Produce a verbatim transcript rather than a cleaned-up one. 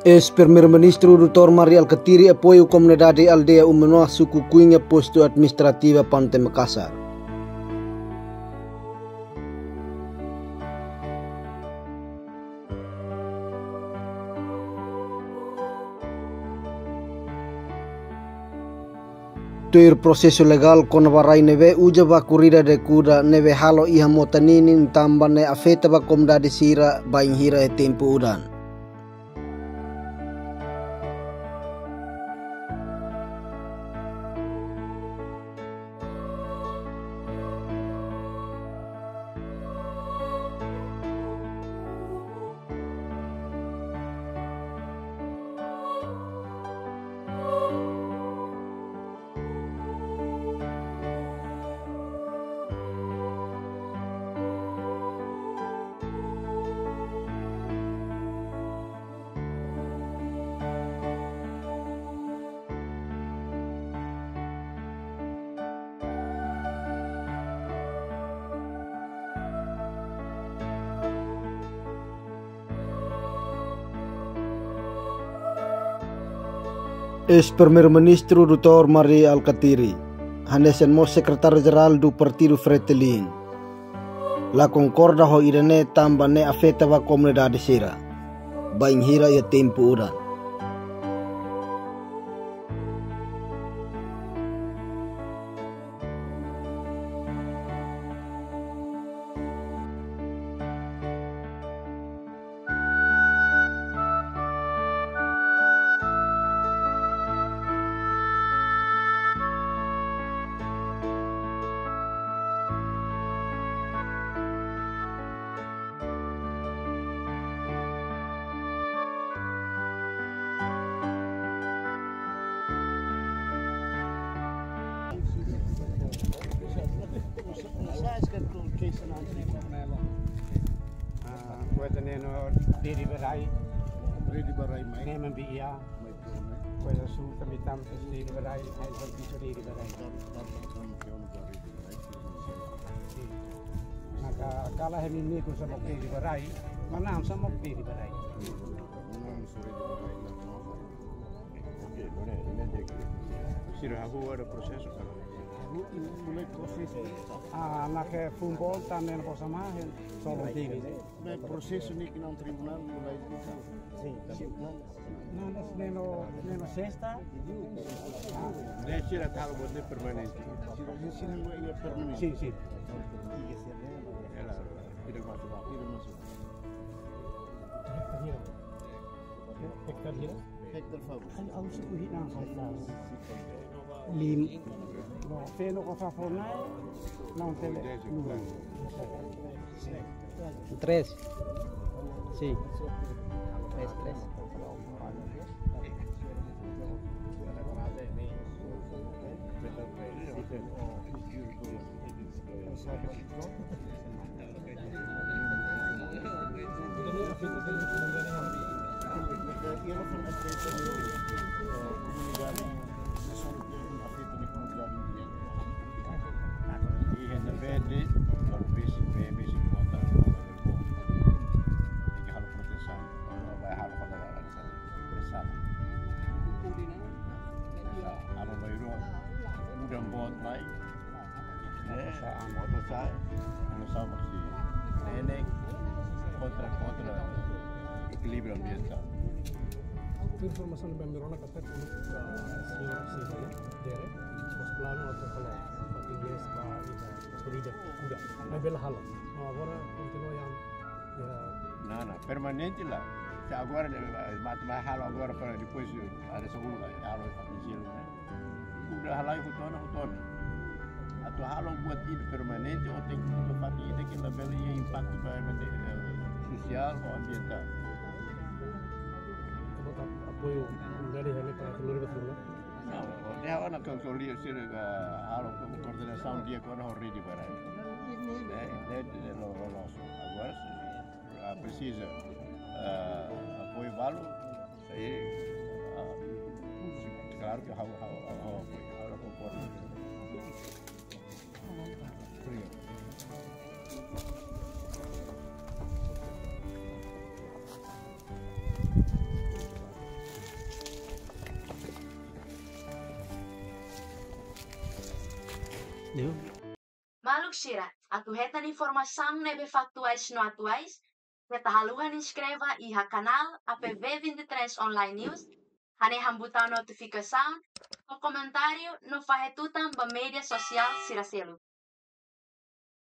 Eis-Primeiru-Ministru Doutór Mari Alkatiri apoiu komunidade aldeia Umanoa, suku Kuinga, postu administrativu Pante Makasar. Tuir prosesu legál kona-ba rai ne'ebé uza ba korrida de kuda ne'ebé halo iha mota ninin, tanba ne'e afeta ba komunidade sira bainhira iha tempu udan. Eis-Primeiru-Ministru Doutór Mari Alkatiri, hanesan mós Sekretáriu Jerál do Partidu Fretilin, la konkorda ho ida-ne'e tanba ne'e afeta ba komunidade sira bainhira iha tempu udan. Ah, kueta neno diri berai. Diri berai mai. Neman bi ia. Mai tu mai. Kueta su kami tam diri berai. Ai, sampai diri berai. Tam, tam, tam, tam, tam, diri berai. Maka kala hemi miku sama diri berai. Mana sama diri berai. Mana suri berai. Sira hahú ada prosesu ka? Mulai prosesu. Ah, ne'e ke fumbol tan ne'e bosa mahen, solo tinggi. Ne'e prosesu ne'e iha tribunál mulai. Sin, sin. Ne'e, ne'e, ne'e, ne'e sesta. Ne'e sira tahu buat ne'e permanente. Sira, sira ne'e permanente. Sin, sin. Ela, tidak masuk. Tidak masuk. Hektar hira? Hektar fau. Ai, au suku hina. Lim. No, feno ko fa fo nai. Não tem. Três. Sim. Três, três. Halo bairru udan boot mai. Eh, mota sa'e, mota sa'e maksudnya. Ne'e kontra, kontra ekilíbriu ambientál. Informasaun ne'ebé ami rona katak, eh, señór Silva, Jere, os planu atu halo, fatin inglés ba ita, korrida kuda. Maibé la halo. No, agora kontinua iha, iha. Não, não, permanente lá. Se agora, eh, mak, mak halo agora para depois, eh, ada segunda, halo fatin inglés, né? Kuda halai hotu ona, hotu ona. Atu halo buat ida permanente, ó tenke atu fatin ida ke labele iha impaktu ba, eh, sosiál ou ambientál. Ita-boot apoiu dari heli para seluruh betul. Não, ó tenke ona konsolida sira, eh, halo koordenasaun di'ak ona ho rede barak. Eh, eh, eh, lo, lo, lo. Agora, ah, presiza, ah, apoiu balu. Aí, ah, claro que ha'u, ha'u, ha'u, ha'u, ha'u konkorda. Obrigadu. Maluk sira, atu hetan informasaun ne'ebé faktuais no atuais, keta haluha inskreve iha kanál A P V vinte e três Online News, hanehan butaun notifikasaun, no komentáriu no fahe tutan ba média sosiál sira seluk.